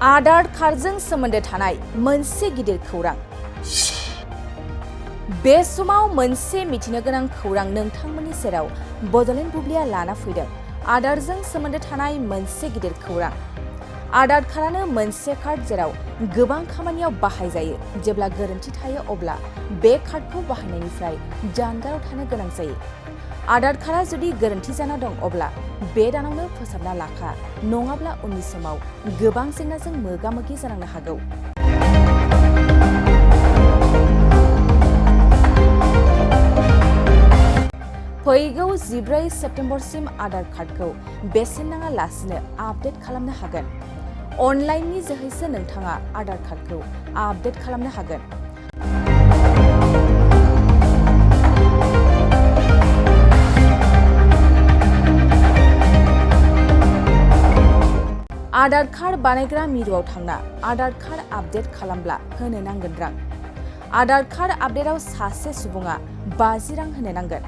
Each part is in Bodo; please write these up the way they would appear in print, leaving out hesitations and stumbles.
आधार कार्डजों सोमोन्दो थानाय मोनसे गिदिर खौरां। बे समाव मोनसे मिथिनो गोनां खौरां नोंथांमोननि सेराव बड'लेण्ड बुब्लिया लाना फैदों। आधारजों सोमोन्दो थानाय मोनसे गिदिर खौरां। आधार कार्डआनो मोनसे कार्ड जेराव गोबां खामानियाव बाहायजायो। जेब्ला गोरोन्थि थायो अब्ला बे कार्डखौ बाहायनायनिफ्राय जानगाराव थानो गोनां जायो। आधार कार्डआ जुदि गोरोन्थि जाना दं अब्ला बे दानावनो फोसाबना लाखा, नङाब्ला उननि समाव गोबां जेंनाजों मोगा-मोगि जानांनो हागौ। फैगौ 14 सेप्तेम्बरसिम आधार कार्डखौ बेसेन नाङा लासिनो आपडेट खालामनो हागोन। अनलाइननि जोहैसो नोंथाङा आधार कार्डखौ आपडेट खालामनो हागोन। आधार कार्ड बानायग्रा मिरुआव थांना आधार कार्ड आपडेट खालामब्ला होनो नांगोन रां। आधार कार्ड आपडेटआव सासे सुबुङा 50 रां होनो नांगोन।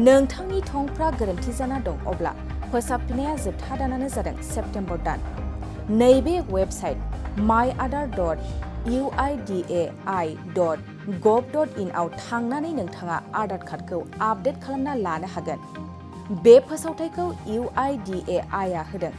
नोंथांनि थंफ्रा गोरोन्थि जाना दं अब्ला फोसाबफिननाया जोबथा दानानो जादों सेप्तेम्बर दान। नैबे वेबसाइट myAadhar.uidai.gov.in आव थांनानै नोंथाङा आधार कार्डखौ आपडेट खालामना लानो हागोन। बे फोसावथायखौ UIDAI आ होदों।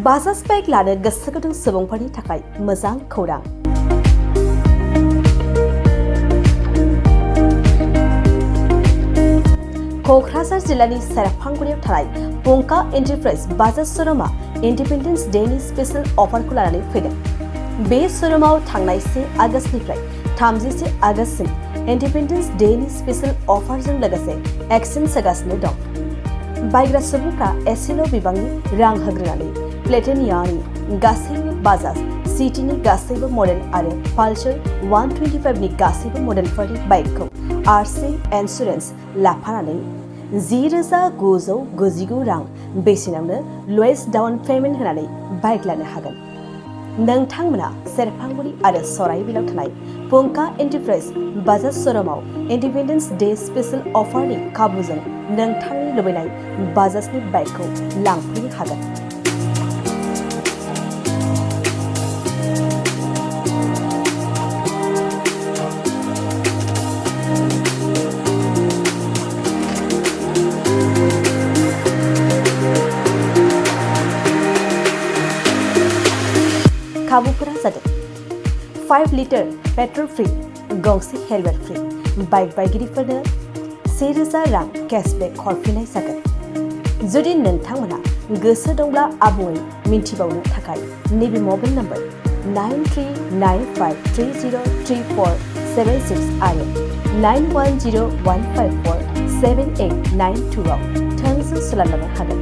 बाजाज बाइक लानो गोसो गुदुं सुबुंफोरनि थाखाय मोजां खौरां। क'क्राझार जिल्लानि सेरफांगुरियाव थानाय पंका एन्टारप्राइज बाजाज श'रुमआ इन्डिपेन्डेन्स डेनि स्पेशेल अफारखौ लानानै फैदों। बे श'रुमाव थांनाय 1 आगस्तनिफ्राय 31 आगस्तसिम इन्डिपेन्डेन्स डेनि स्पेशेल अफारजों लोगोसे एक्सचेन्ज होगासिनो दं। बायग्रा सुबुंफ्रा एसेल' बिबांनि रां होग्रोनानै प्लेटिनियानि गासैबो बाजाज सिटीनि गासैबो मडेल आरो पालसार 125 नि गासैबो मडेलफोरनि बाइकखौ आरसि इन्सुरेन्स लाफानानै 10,999 रां बेसेनावनो लवेस्ट डाउन पेमेन्ट होनानै बाइक लानो हागोन। नोंथांमोना सेरफांगुरि आरो सराइबिलाव थानाय पंका एन्टारप्राइज बाजाज श'रुमाव इन्डिपेन्डेन्स डे स्पेशेल अफारनि खाबुजों नोंथांनि लुबैनाय बाजाजनि बाइकखौ लांफैनो हागोन। खाबुफोरा जादों 5 लिटार पेट्रल फ्री, गंसे हेलमेट फ्री, बाइक बायगिरिफोरनो 1,000 रां केशबेक हरफिननाय जागोन। जुदि नोंथांमोना गोसो दंब्ला आबुङै मिन्थिबावनो थाखाय नैबे मबाइल नम्बर 9395303476 आरो 9101547892 आव थोंजों सोलायनो हागोन।